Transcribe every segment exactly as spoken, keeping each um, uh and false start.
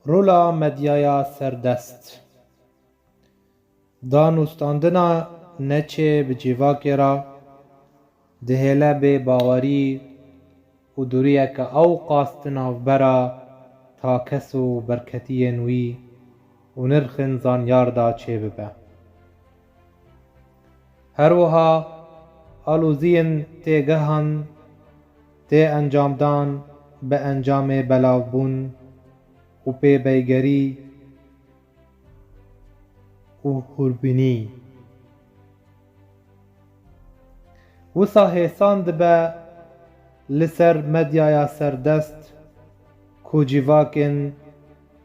Rola medyaya serdest. Danûstandina neçê bi civakê re dihêle bêbawerî û dûriyeke ewqas di navbera takes û berketiyên wî û nirxên zanyar de çêbibe. Her wiha aloziyên têgehan tê encamdan bi encamê belavbûn û pêbeygerî û hûrbînî. Wisa hêsan dibe li ser medyaya serdest ku civakên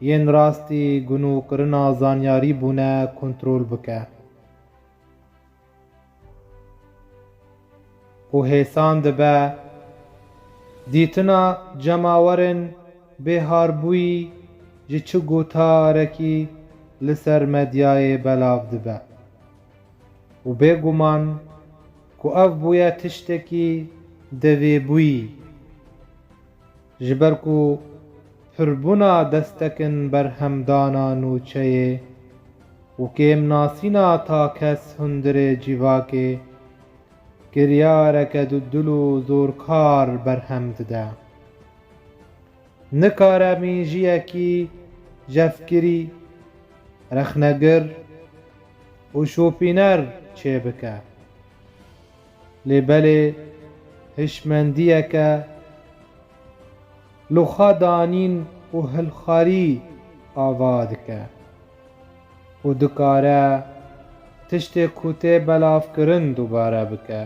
yên rastî gunûkirina zanyarî bûne kontrol bike. Û hêsan dibe dîtina cemawerên bêharbûyî ji çi gotarekî li ser medyayê belav dibe. Û bêguman ku ev bûye tiştekî devêbûyî. Ji ber ku pirbûna destekên berhemdana nûçeyê û kêmnasîna takes hundirê civakê kiryareke dudil û zorkar berhem dide. Nikare mîjiyekî cevkirî, rexnegir û şopîner çêbike. Lê belê hişmendiyeke li xwe danîn û hilxarî ava dike û dikare tiştê ku tê belavkirin dubare bike.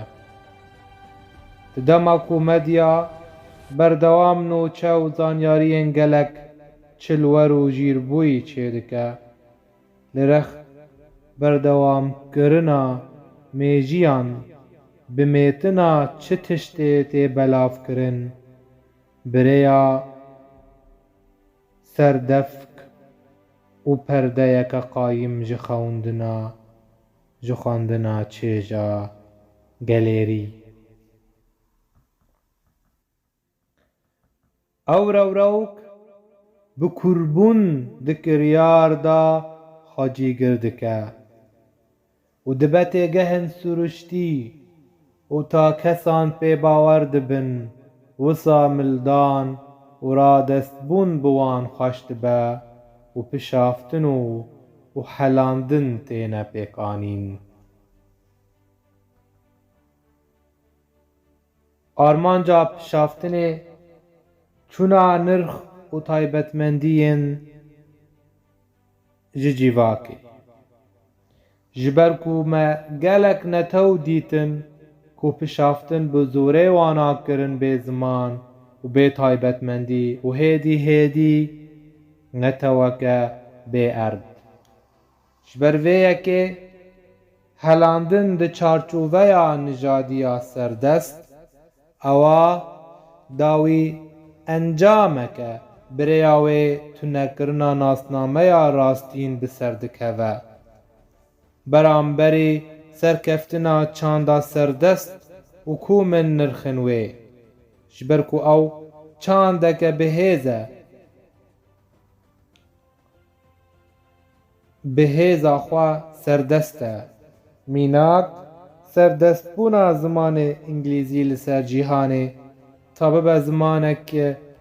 Di dema ku medya berdewam nûçe û zanyariyên gelek çilwer û jîrbûyî çêdike, li rex berdewamkirina mêjiyan bi mêtina çi tiştê tê belavkirin, bi rêya serdevk û perdeyeke qayîm ji xewindina, ji xwendina çêja gelêrî. Ew rewrewk bi kûrbûn di kiryar de xwe cîgir dike û dibe têgehên siruştî û ta kesan pê bawer dibin, wisa mildan û radestbûn bi wan xweş dibe û pişaftin û, û helandin têne pêkanîn. Armanca pişaftinê çûna nirx û taybetmendiyên ji cîvakê. Ji ber ku me gelek netew dîtin ku pişaftin bi zorê wana kirin bê ziman û bê taybetmendî û hêdî hêdî neteweke bê erd. Ji ber vê yekê helandin di çarçoveya nijadiya serdest, ewa dawî encameke bi rêya wê tunekirina nasnameya rastîn bi ser dikeve. Beramberî serkeftina çanda serdest û ku min nirxin wê, ji ber ku ew çandeke bihêz e, bi hêza xwe serdest e. Mînak, serdestbûna zimanê îngilîzî li ser cîhanê ta bibe zimanek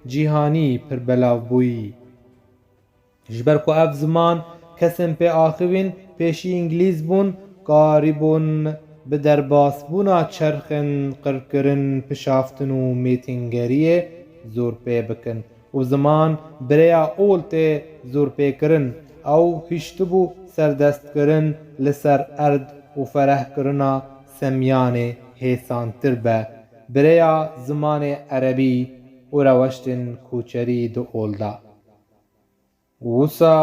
cîhanî pir belavbûyî. Ji ber ku ev ziman kesên pê axivîn pêşî îngilîz bûn, karîbûn bi derbasbûna çerxên qirkirin, pişaftin û mêtingeriyê zor pê bikin. û ziman bi rêya ol tê zorpêkirin. Ew hiştibû serdestkirin li ser erd û ferehkirina semiyanê hêsantir be bi rêya zimanê erebî û reweştên koçerî di ol de. Wisa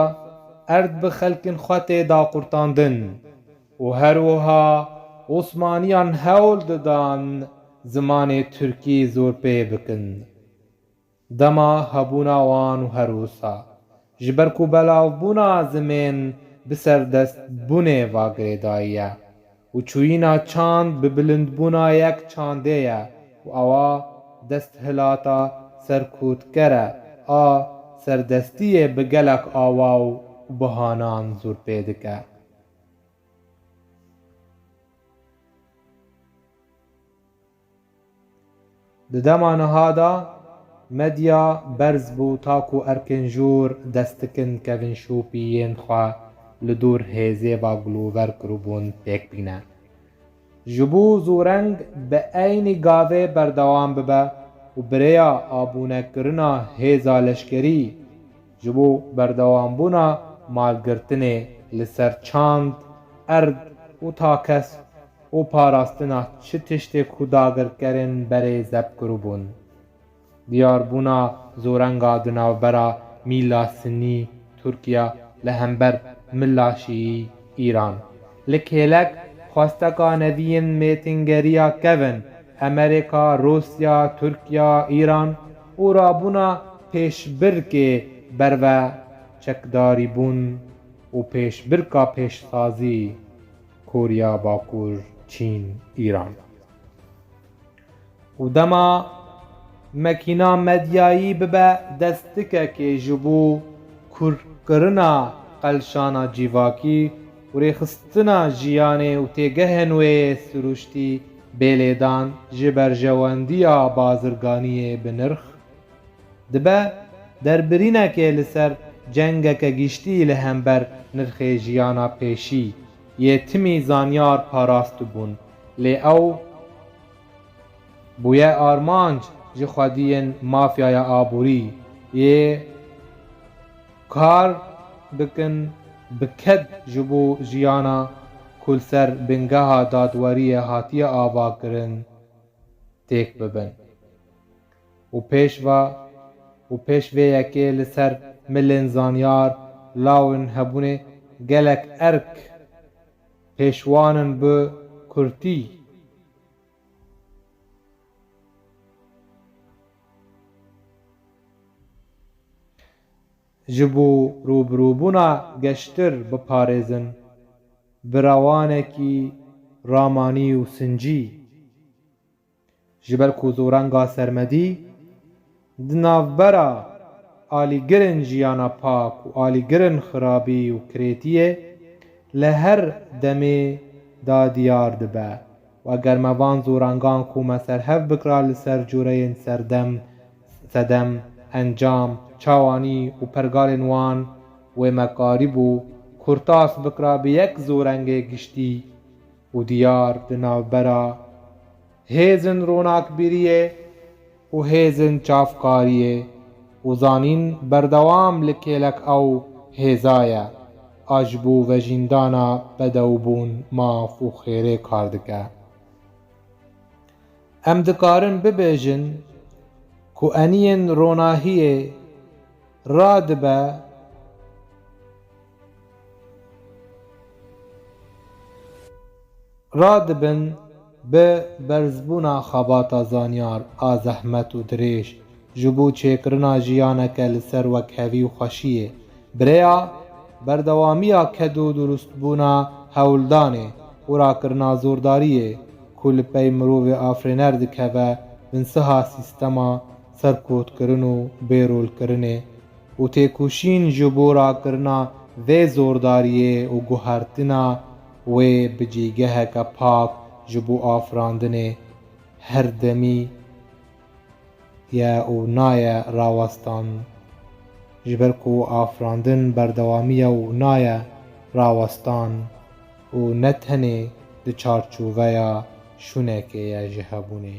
erd bi xelkên xwe tê daqurtandin û her wiha Osmaniyan hewl didan zimanê tirkî zor pê bikin. Dema hebûna wan û her wisa, ji ber ku belavbûna zimên bi serdestbûnê va girêdayî ye û çûyîna çand bi bilindbûna yek çandê ye û ewa desthilata serkûtker e a serdestiyê bi gelek awa û bihanan zûr pê dike. Di dema niha de medya berz bû ta ku erkên jûr dest dikin kevin şopî yên xwe li dûr hêzê va gulover kiribûn pêk bîne. Ji bo Zoreng bi eynî gavê berdewam bibe û bi rêya abûnekirina hêza leşkerî, ji bo berdewambûna malgirtinê li ser çand, erd û takes û parastina çi tiştê ku dagirkerên berê zeb kiribûn. Diyarbûna Zorenga di navbera mîla Sinî Tirkiya li hember mila Şîî Îran, li kêlek xwesteka neviyên mêtingeriya kevin, Emerîka, Rûsya, Tirkiya, Îran û rabûna pêşbirkê berve çekdarîbûn û pêşbirka pêşsazî Koriya Bakur, Çîn, Îran. Û dema mekîna medyayî bibe destikekê ji bo kûrkirina qelşana civakî û rêxistina jiyanê û têgehên wê yê sirûştî bê lêdan ji berjewendiya bazirganiyê bi nirx, dibe derbirînekê li ser cengeke giştî li hember nirxê jiyana pêşî yê timî zanyar parastibûn, lê ew bûye armanc ji xwediyên mafyaya aborî yê kar dikin bi ked ji bo jiyana ku li ser bingeha dadweriyê hatiye avakirin têk bibin. Û pêş va û pêş vê yekê li ser milên zanyar lawên hebûnê gelek erk pêşwanin bi kurtî. Ji bo rûbirûbûna geştir biparêzin, bi rawanekî ramanî û sincî. Ji ber ku Zorenga Sermedî di navbera alîgirên jiyana pak û alîgirên xirabî û kirêtiyê li her demê de diyar dibe û eger me van zorengan ku me serhev bikira li ser cureyên serdem, sedem, encam, çawanî û pergalên wan wê me karîbû kurtas bikira bi yek zorengê giştî û diyar di navbera hêzên ronakbîriyê û hêzên çavkariyê û zanîn berdewam li kêlek ew hêza ye, a ji bo vejîndana bedewbûn, maf û xêrê kar dike. Em dikarin bibêjin ku eniyên ronahiyê radibe radibin bi berzbûna xebata zanyar a zehmet û dirêj ji bo çêkirina jiyaneke li ser wekhevî û xweşiyê, bi rêya berdewamiya ked û durustbûna hewldanê û rakirina zordariyê ku li pey mirovê afirîner dikeve binsiha sîstema serkotkirin û bêrolkirinê. û têkoşîn ji bo rakirina vê zordariyê û guhertina wê bi cîgeheke pak ji bo afirandinê her demî ye û naye rawestan, ji ber ku afirandin berdewamî ye û naye rawestan û ne tenê di çarçoveya şûnekê ye ji hebûnê.